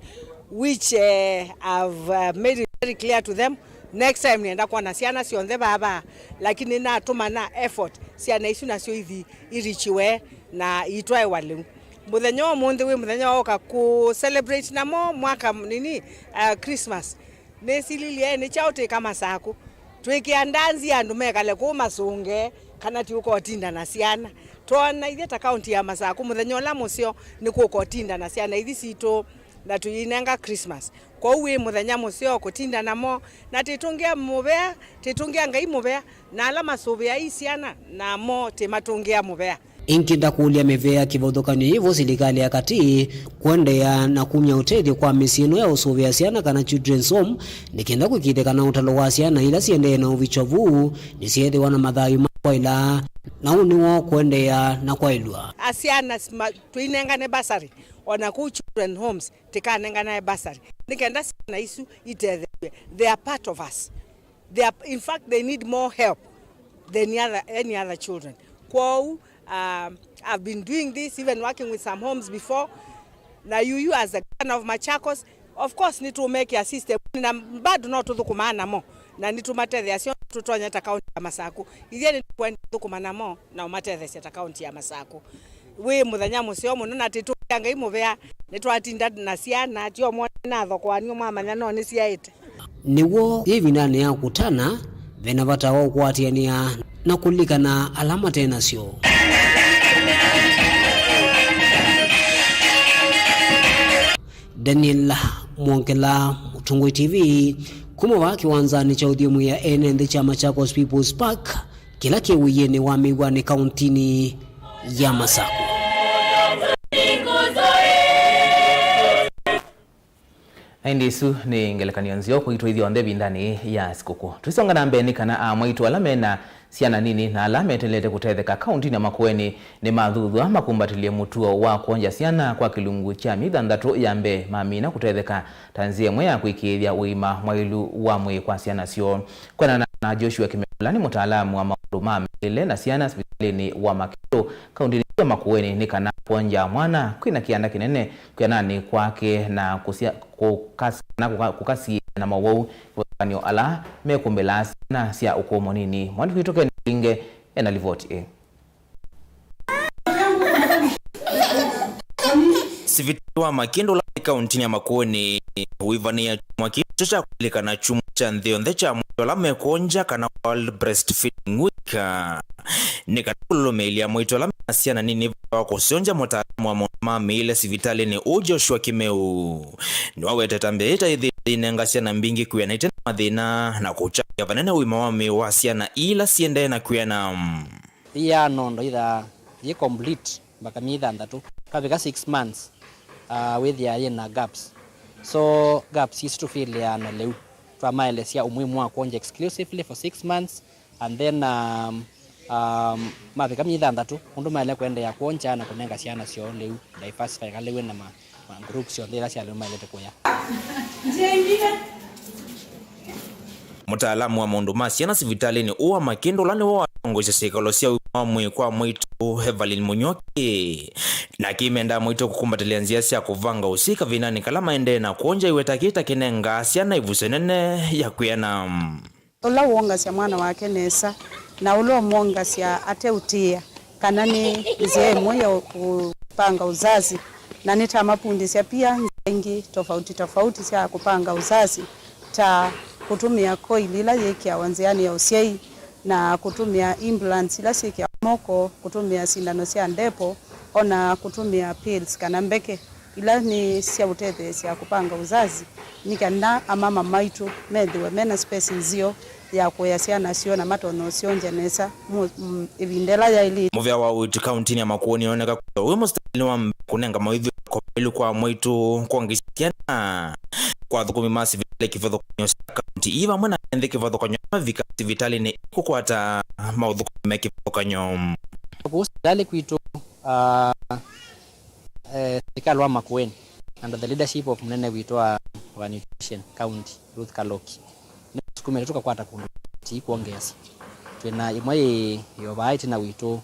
which, eh, I've, uh, made it very clear to them. Next time nĩenda kwona syana syonthe vava, lakini natũma na effort syana isu nasyo ithi irichiwe na itwaĩwa lĩu. Mũthenya wa ũmũnthĩ wĩ mũthenya wa ũka kũ celebrate namo mwaka nini, uh, Christmas. Nĩsililye, nĩ kyaũ twĩka Masakũ? Twĩkĩa ndanzi andũ mekale kũu masũnge, kana ti ũka ũtinda na syana? Twoona ithyĩ ta kaunti ya Masakũ, mũthenya ũla mũseo nĩ kũka ũtinda na syana ithi sitũ na tũyinenga Christmas. Kwoou wĩ mũthenya mũseo kũtinda namo, na tĩtũngĩa mũvea, tĩtũngĩa Ngai mũvea, na ala masũvĩaa syana namo tĩmatũngĩa mũvea. Ĩngĩ ndakũlya mĩvea kĩvathũkany'o yĩvo silikalĩ ya katĩ kũendeea na kumya ũtethyo kwa mĩsyĩ ĩno ya ũsũvĩa syana kana children's home, nĩ kenda kũĩkĩĩthya kana ũtalo wa syana ila siendee na ũvikywa vu nĩsyeethĩwa na mathayũ ma kwaĩla, na ũu nĩw'o kũendeea na kwaĩlw'a. Asyana sima-, tũinengane bursary, o na kũu children homes tĩkanenganae bursary. nĩ kenda syana isu itetheew'e. They are part of us. They are, in fact, they need more help than other, any other children. Kwoou, um, I've been doing this, even working with some homes before. Na yuyu, as the governor of Machakos, of course, nĩtũmekĩa system, na bado no tũthũkũmaa namo, na nĩtũmatetheasya tũtonya ta kaunti ya Masaku. Ithyĩ nĩtũkwenda kũthũkũma namo na ũmatetheesya ta kaunti ya Masaku. Wĩ mũthenya mũseo mũno, na tĩtũkĩa Ngai mũvea, nĩtwatinda na syana, tyo mwone nathokoanw'a mwamanya no nĩsyaĩte. Nĩw'o, yĩ ĩvindanĩ ya kũtana, ve na vata wa ũkwatĩanĩa na kũlilikana ala mate nasyo. Daniel Mwongela, Mũtongoi T V, kuma vaa kĩwanzanĩ kya ũthyũmũĩa ene nthĩ kya Machakos People's Park, kĩla kĩ ũiĩnĩ wa mĩw'anĩ kauntinĩ ya Masaku. Na ĩndĩ ĩsu nĩ ngelekany'o nzeo kwaitũ ithyonthe ĩvindanĩ ya sikũkũ. Tũisonga na mbee, nĩ kana aa mwaitũ ala mena syana nini na ala meteelete kũtetheka kauntinĩ ya Makueni nĩmathuthw'a makumbatĩlye mũtuo wa kwongya syana kwa kĩlungu kya myei thanthatũ ya mbee mamina kũtetheka ta nzĩa ĩmwe ya kũĩkĩĩthya ũima mwailu wa mwĩĩ kwa syana syoo. Kwĩanana na Joshua Kĩmeu, ũla nĩ mũtaalamu wa maũndũ ma mĩlĩle na syana sivitalĩnĩ wa Makĩndũ kauntinĩ ya Makueni, nĩ kana kwongya mwana kwĩna kĩanda kĩnene kwĩananĩ kwake na kũsya-, kũkas-, na kũka-, kũkasiĩĩa na mowau kĩvathũkany'o ala mekũmbĩlaa syana sya ũkũũ mũnini. Mwandĩki witũ Ken Kinge ena livoti ĩ. Sivitalĩ wa Makĩndũ ũla wĩ kauntinĩ ya Makueni wĩvanĩĩa kyumwa kĩĩ kyo kya kũlilikana kyumwa kya nthĩ yonthe kya mwaitũ ala mekwongya, kana World Breastfeeding Week, nĩ kana kũlũlũmĩĩlya mwaitũ ala mena syana nini vata wa kũsyongya. Mũtaalamu wa maũndũ ma mĩĩle sivitalĩnĩ ũũ, Joshua Kĩmeu, nĩwawetete mbee ĩta ĩthĩnĩ yĩnenga syana mbingĩ kwĩana ite na mathĩna na kũkyangĩa vanene ũima wa mwĩĩ wa syana ila siendee na kwĩana. Ĩĩ ya nondo ĩthaa yĩ complete mpaka myei thanthatũ. Twavika six months, uh, wĩthĩaa yĩ na gaps. So gaps isu tũfĩlĩaa na lĩu. Twamaelesya ũmuhimu wa kwongya exclusively for six months, and then, um, um, mavika myei thanthatũ, ũndũ maĩle kũendeea kwongya na kũnenga syana syoo lĩu, diversify kalĩw'e na ma, ma groups syonthe ila sya lĩu maĩlĩte kũya. Mũtaalamu wa maũndũ ma syana sivitalĩnĩ ũũ wa Makĩndũ, ũla nĩwe watongoesya syĩkalo sya ũima wa mwĩĩ kwa mwaitũ Evelyn Mũnyoki, nake aimendaa mwaitũ kũkumbatĩlya nzĩa sya kũvanga ũsyai kavindanĩ kala maendee na kwongya, aiweta kĩĩ ta kĩnengaa syana ĩvuso ĩnene ya kwĩana. Ũla wongasya mwana wake nesa, na ũla ũmwongasya ateũtĩĩa kana nĩ nzĩa ĩmwe ya kũpanga uzazi, na nĩtamafundĩsya pia nzĩa ingĩ tofauti tofauti sya kũpanga uzazi, ta kũtũmĩa coil ila yĩkĩawa nzĩanĩ ya ũsyai, na kũtũmĩa implants ila syĩkĩawa moko, kũtũmĩa sindano sya ndepo, o na kũtũmĩa pills kana mbeke. Ila nĩ sya ũtetheesya kũpanga uzazi, nĩ kenda amama maitũ methĩwe mena space nzeo ya kũea syana syoo na matonya ũsyongya nesa mu-, mm, ĩvinda ĩla yaĩlĩte. Mũvea wa ũiiti kauntinĩ ya Makueni nĩwoneka kwĩthĩwa wĩ mũsitalĩnĩ wa mbee kũnenga mawĩthukĩĩo maĩlu kwa mwaitũ kwongethya syana. Kwa athũkũmi ma sivitalĩ kĩvathũkany'o sya kaunti ii vamwe na ene nthĩ kĩvathũkany'o ala mavika sivitalĩnĩ ii kũkwata maũthũkũmi me kĩvathũkany'o. Kũu sivitalĩ kwitũ, ah, eh, serikali wa Makueni under the leadership of mũnene witũ wa, wa nutrition county, Ruth Kaloki, nĩtũsukumĩte tũkakwata kũndũ ti kwongeesya. Twĩna ĩmwe yĩ, yĩ o vaa ĩtina witũ,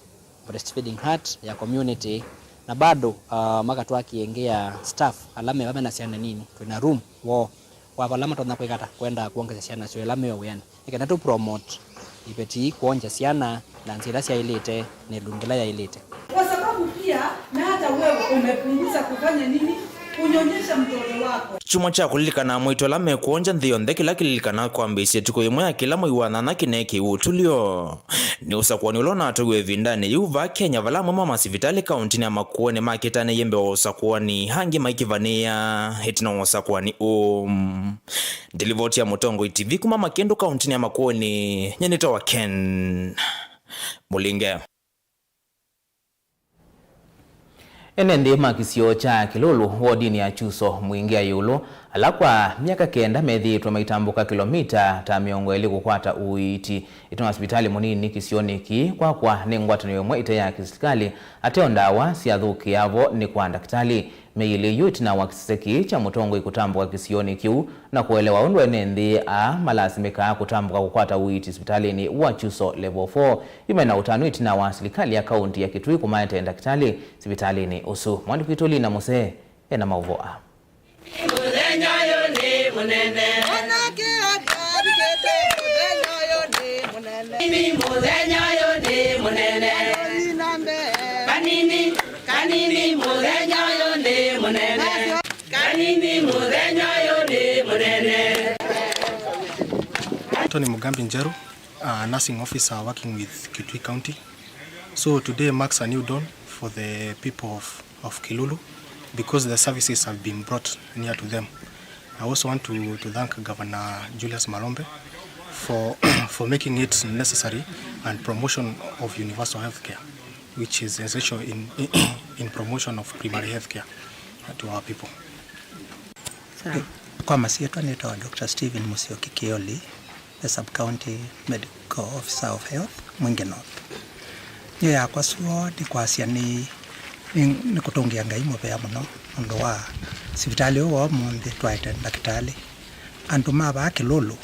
breastfeeding hut ya community, na bado, ah, makatwakĩa ĩngĩ ya staff ala meva mena syana nini. Twĩna room woo wa vala matonya kwĩkata kwendaa kwongethya syana syoo ĩla me o wĩanĩ. Nĩ kenda tũ promote iveti ii kwongya syana na nzĩa ila syaĩlĩte na ĩlungu ĩla yaĩlĩte. Kwa sababu pia na hata wewe umepunguza kufanya nini? Kunyonyesha mtoto wako. Kyumwa kya kũlilikana mwaitũ ala mekwongya nthĩ yonthe kĩla kĩlilikanaa kwambĩĩsya ĩtukũ yĩmwe ya kĩla mwei wa nyanya kĩneekĩiwe ũtũlyo. Nĩ ũsakũani ũla ũnatũiwe ĩvindanĩ yĩu vaa Kenya, vala amwe ma masivitalĩ kauntinĩ ya Makueni makĩtanĩie mbee wa ũsakũani, angĩ maikĩvanĩĩa ĩtina wa ũsakũani ũũ. Ndilivoti ya Mũtongoi T V kuma Makĩndũ kauntinĩ ya Makueni, nyie nĩtawa Ken Mũlinge. Ene nthĩ ma kĩsio kya Kĩlũlũ wodinĩ ya Kyuso Mwingĩa Ĩũlũ, ala kwa myaka kenda methĩĩtwe maitambũka kĩlomita ta mĩongo ĩlĩ kũkwata ũiiti ĩtina wa sivitalĩ mũnini kĩsionĩ kĩĩ kwakwa nĩ ngwatanĩo ĩmwe ĩte ya kĩsilikalĩ, ateo ndawa syathũkĩaa vo nĩ kwa ndakĩtalĩ. Mĩĩ ĩlĩ yu ĩtina wa kĩsese kĩĩ kya mũtongoi kũtambũka kĩsionĩ kĩu na kũelewa ũndũ ene nthĩ aa malasimĩkaa kũtambũka kũkwata ũiiti sivitalĩnĩ wa Kyuso Level four, yu mena ũtanu ĩtina wa silikalĩ ya kaũnti ya Kitui kũmaete ndakĩtalĩ sivitalĩnĩ ũsu. Mwandĩki witũ Lina Musee ena maũvoo aa. Mũthenya ũyũ nĩ mũnene. Nĩ mũthenya ũyũ nĩ mũnene. Kanini, kanini, mũthenya ũyũ nĩ mũnene. Kanini, mũthenya ũyũ nĩ mũnene. Tony Mugambi Njeru, a nursing officer working with Kitui County. So today marks a new dawn for the people of, of Kilulu because the services have been brought near to them. I also want to, to thank Governor Julius Malombe for, for making it necessary and promotion of universal health care, which is essential in, in promotion of primary health care to our people. Kwa masyĩtwa nĩtawa Doctor Stephen Musyoki Kioli, the Sub-County Medical Officer of Health, Mwingi North. Nyie yakwa sua nĩ kwasya nĩ, nĩ, nĩ kũtũngĩa Ngai mũvea mũno nũndũ wa sivitalĩ ũũ wa ũmũnthĩ twaete ndakĩtalĩ. Andũ ma vaa Kĩlũlũ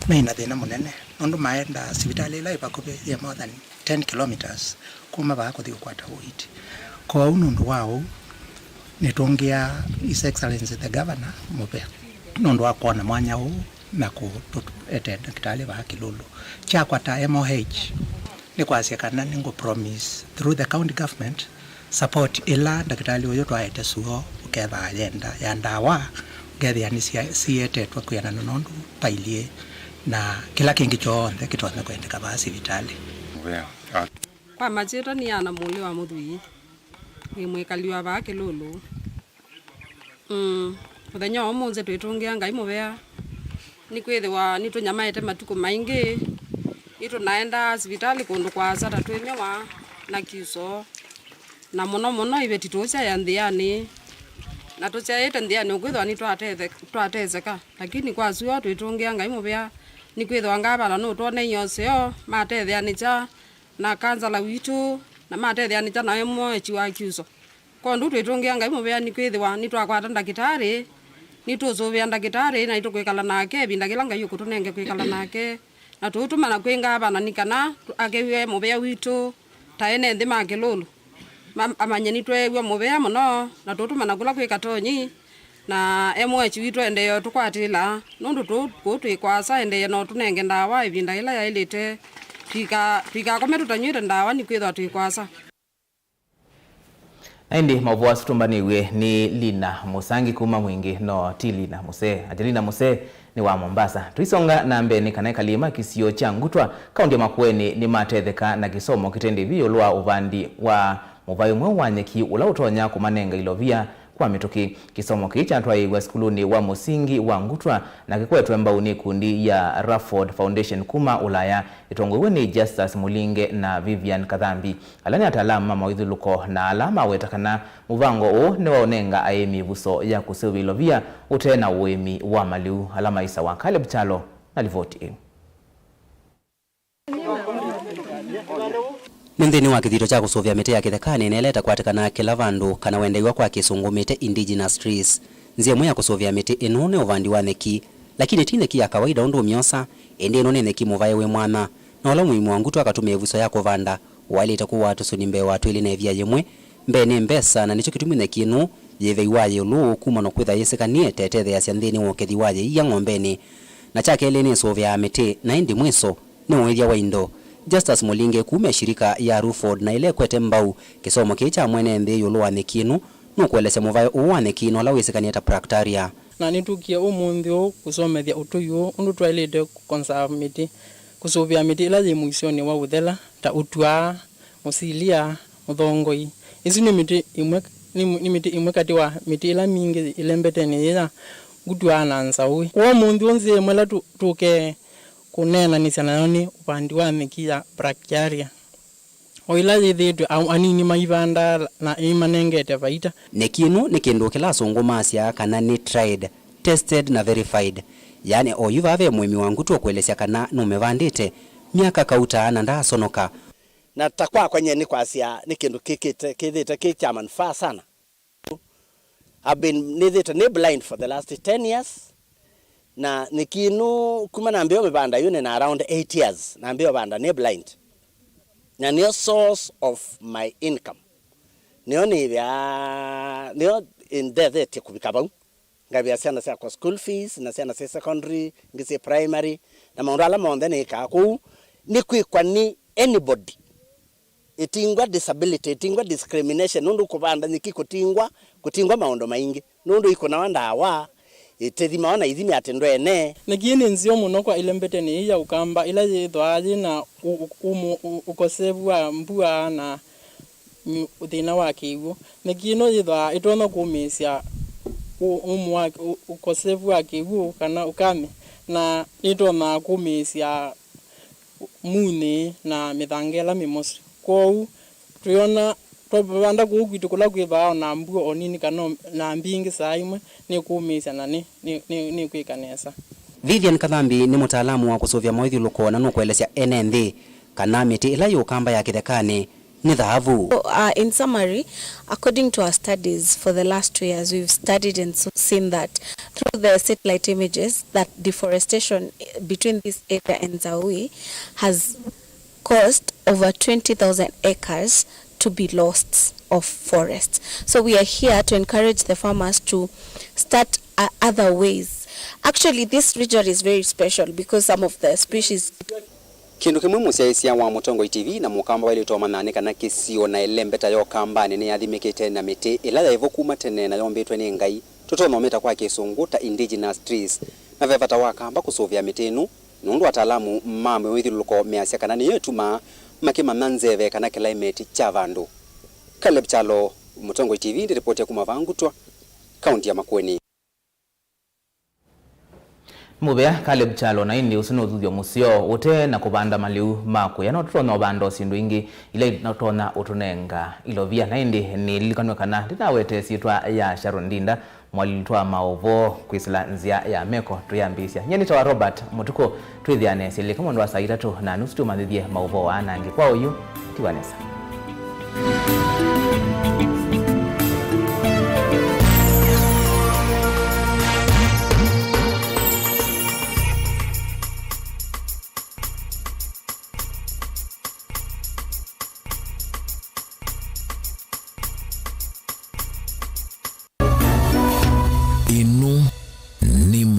mena thĩna mũnene nũndũ maenda sivitalĩ ĩla ĩ vakuvĩ yĩ more than ten kilometres kuma vaa kũthi ũkwata ũiiti. Kwoou nũndũ wa ũu, nĩtũngĩa His Excellency the Governor mũvea nũndũ wa kwona mwanya ũũ na kũtũete ndakĩtalĩ vaa Kĩlũlũ. Kyakwa ta M O H nĩ kwasya kana nĩngũ promise through the county government support ĩla ndakĩtalĩ ũyũ twaete suo ũkethĩwa yenda ya ndawa, ũkethĩa nĩ sya-, siyetetwe kwĩanana na ũndũ vailyĩ, na kĩla kĩngĩ kyonthe kĩtonya kwendeka vaa sivitalĩ. Kwa masyĩtwa nĩ Ana Mũlĩ wa Mũthwii, nĩ mwĩkali wa vaa Kĩlũlũ. Mm, mũthenya wa ũmũnthĩ twĩtũngĩa Ngai mũvea, nĩkwĩthĩwa nĩtũnyamaĩte matukũ maingĩ, nĩtũnaendaa sivitalĩ kũndũ kũasa ta twĩmĩwa na Kyuso, na mũno mũno iveti tũũsyaĩa nthĩanĩ, na tũsyaĩte nthĩanĩ ũkwĩthĩwa nĩtwatetheka, twateseka, lakini kwa sua twĩtũngĩa Ngai mũvea, nĩkwĩthĩwa ngavana nũtwoneie ũseo, matetheanĩkya na kansala witũ, na matetheanĩkya na M O H wa Kyuso. Kwondũ twĩtũngĩa Ngai mũvea nĩkwĩthĩwa nĩtwakwata ndakĩtarĩ, nĩtũũsũvĩa ndakĩtarĩ, na nĩtũkwĩkala nake ĩvinda kĩla Ngai ũkũtũnenge kwĩkala nake, na tũũtũmana kwĩ ngavana nĩ kana akew'e mũvea witũ ta ene nthĩ ma Kĩlũlũ. Ma-, amanye nĩtweew'a mũvea mũno, na tũũtũmana kũla kwĩ Katonyi, na M O H witũ endee ũtũkwatĩla, nũndũ tũũ kũũ twĩ kũasa endee na ũtũnenge ndawa ĩvinda yĩla yaĩlĩte, twika-, twikakome tũtanyw'ĩte ndawa nĩkwĩthĩwa twĩ kũasa. Na ĩndĩ maũvoo asu tũmbanĩw'e nĩ Lina Mũsangi kuma Mwingi, no ti Lina Mũsee. Angelina Mũsee nĩ wa Mombasa. Tũisonga na mbee nĩ kana ekalĩ ma kĩsio kya Ngutwa, kaũntĩ ya Makueni, nĩmatetheka na kĩsomo kĩte ndĩvi ĩũlũ wa ũvandi wa mũvaĩ ũmwe wa nyeki ũla ũtonya kũmanenga ilovia kwa mĩtũkĩ. Kĩsomo kĩĩ kyatwaĩĩw'a sukulunĩ wa mũsingi wa Ngutwa na kĩkwetwe mbau nĩ ikundi ya Rafford Foundation kuma Ũlaya, ĩtongoew'e nĩ Justus Mũlinge na Vivian Kathambi. Ala nĩ ataalamu ma mawĩthyũlũko na ala maweta kana mũvango ũũ nĩwaũnenga aĩmi ĩvuso ya kũseũvya ilovia ũte na ũĩmi wa malĩu. Ala maisawa. Caleb Kyalo na livoti ĩĩ. Nĩ nthĩnĩ wa kĩthito kya kũsũvĩa mĩtĩ ya kĩthekanĩ, na ĩla ĩtakwatĩkanaa kĩla vandũ kana wendeew'a kwa kĩsũngũ mĩtĩ, indigenous trees. Nzĩa ĩmwe ya kũsũvĩa mĩtĩ ĩno nĩ ũvandi wa nyeki, lakini ti nyeki ya kawaida ũndũ ũmyosa, ĩndĩ ĩno nĩ nyeki mũvae wĩ mwanya, na ũla mũĩmi wa Ngutwa akatũmĩa ĩvuso ya kũvanda, waĩlĩte kũaa tũsũni mbee wa twĩlĩ na ĩvia yĩmwe. Mbee nĩ mbesa, na nĩkyo kĩtumi nyeki ĩno yĩveiwa yĩ ĩũlũ ũũ kuma na kwĩtha yĩsĩkanĩe ta ĩtetheeasya nthĩnĩ wa ũkethi wa yĩia ng'ombenĩ. Na kya kelĩ nĩ ĩsũvĩaa mĩtĩ, na ĩndĩ mwĩso nĩ ũĩthya wa indo. Justus Mũlinge kuma ĩshirika ya Ruford na ĩla ĩkwete mbau kĩsomo kĩĩ kya mwene nthĩ ĩũlũ wa nyeki ĩno, nũkũelesya mũvae ũũ wa nyeki ĩno ũla wĩsĩkanĩe ta Bracteria. Na nĩtũkie ũmũnthĩ ũũ kũsomethya ũtũi ũũ ũndũ twaĩlĩte kũconserve mĩtĩ, kũsũvĩa mĩtĩ ĩla yĩ mũisyonĩ wa ũthela, ta ũtuaa, mũsilia, mũthongoi. Ĩsu nĩ mĩtĩ ĩmwe, nĩ, nĩ mĩtĩ ĩmwe katĩ wa mĩtĩ ĩla mingĩ ĩlembeteni yĩĩ ya Ngutwa na Nzaũi. Kwa ũmũnthĩ ũũ nzĩa ĩmwe ĩla tũ-, tũke kũneenanĩsya nayo nĩ ũvandi wa nyeki ya Bractearia, o ĩla yĩthĩĩtwe a-, anini maivandaa na ĩimanengete vaita. Nyeki ĩno nĩ kĩndũ kĩla asũngũ masyaa kana nĩ tried, tested na verified. Yaani oyu vaa ve mũĩmi wa Ngutwa ũkũelesya kana nũmĩvandĩte myaka kauta na ndaasonoka. Na ta kwakwa nyie nĩ kwasya nĩ kĩndũ kĩkĩte, kĩthĩte kĩ kya manufaa sana. I've been, nĩthĩte nĩ blind for the last ten years. Na nyeki ĩno kuma nambĩĩa ũmĩvanda yu nĩ na around eight years nambĩĩa ũvanda nĩ blind. Na nĩyo source of my income. Nĩyo nĩvĩa, nĩyo ĩndethetye kũvika vau. Ngavĩa syana syakwa school fees, na syana syĩ secondary, ingĩ syĩ primary, na maũndũ ala monthe nĩkaa kũu, nĩ kwĩkwa nĩ anybody. Ĩtingwa disability, ĩtingwa discrimination, nũndũ kũvanda nyeki kũtingwa, kũtingwa maũndũ maingĩ. Nũndũ ikũnawa ndawa, ĩtĩthimawa na ithimi atĩ ndwene. Nyeki nĩ nzeo mũno kwa ĩlembeteni ĩĩ ya Ũkamba, ĩla yĩthwaa yĩ na ũ-, ũ-, ũmũ-, ũ-, ũkosevu wa mbua na mĩ-, thĩna wa kĩw'ũ. Nyeki ĩno yĩthwaa ĩtonya kũmĩĩsya ũ-, ũmũ wa ũ-, ũkosevu wa kĩw'ũ kana ũkame, na nĩtonyaa kũmĩĩsya munĩ na mĩthanga ĩla mĩmosyo. Kwoou twĩona twavanda kũu kwitũ kũla kwĩthwaa o na mbua o nini kana o na mbingĩ saa imwe nĩkũũmĩĩsya na nĩ, nĩ, nĩ, nĩkwĩka nesa. Vivian Kathambi nĩ mũtaalamu wa kũsũvĩa mawĩthyũlũko na nũkũelesya ene nthĩ kana mĩtĩ ĩla yĩ Ũkamba ya kĩthekanĩ nĩ thaavu. So, uh, in summary, according to our studies for the last two years, we've studied and so-, seen that through the satellite images that deforestation between this area and Nzaui has caused over twenty thousand acres to be lost of forests. So we are here to encourage the farmers to start, uh, other ways. Actually, this region is very special because some of the species Kĩndũ kĩmwe mũsyaĩĩsya wa Mũtongoi T V na Mũkamba waĩlĩtwe ũmanya nĩ kana kĩsio na ĩlembeta ya Ũkambanĩ nĩyathimĩkĩte na mĩtĩ ĩla yaĩ vo kuma tene na yombĩtwe nĩ Ngai, tũtonya ũmĩta kwa Kĩsũngũ ta indigenous trees. Na ve vata wa Akamba kũsũvĩa mĩtĩ ĩno, nũndũ ataalamu ma mĩwĩthyũlũlũko measya kana nĩyo ĩtumaa makĩmanya nzeve kana climate kya vandũ. Caleb Kyalo, Mũtongoi T V, ndĩripoti ya kuma vaa Ngutwa, kaunti ya Makueni. Nĩ mũvea Caleb Kyalo, na ĩndĩ ũsu nĩ ũthuthyo mũseo. Ũte na kũvanda malĩu ma kũya, no tũtonya ũvanda o syĩndũ ingĩ ila itonya ũtũnenga ilovia. Na ĩndĩ nĩlilikanw'e kana ndĩnawete syĩtwa ya Sharon Ndinda, mwalili wa maũvoo kwĩsĩla nzĩa ya meko tũyambĩĩsya. Nyie nĩtawa Robert Mũtukũ. Twĩthĩane syĩlĩka mwendo wa saa itatũ na nusu tũmanyĩthye maũvoo aa na angĩ. Kwa oyu, tiwa nesa. Ĩno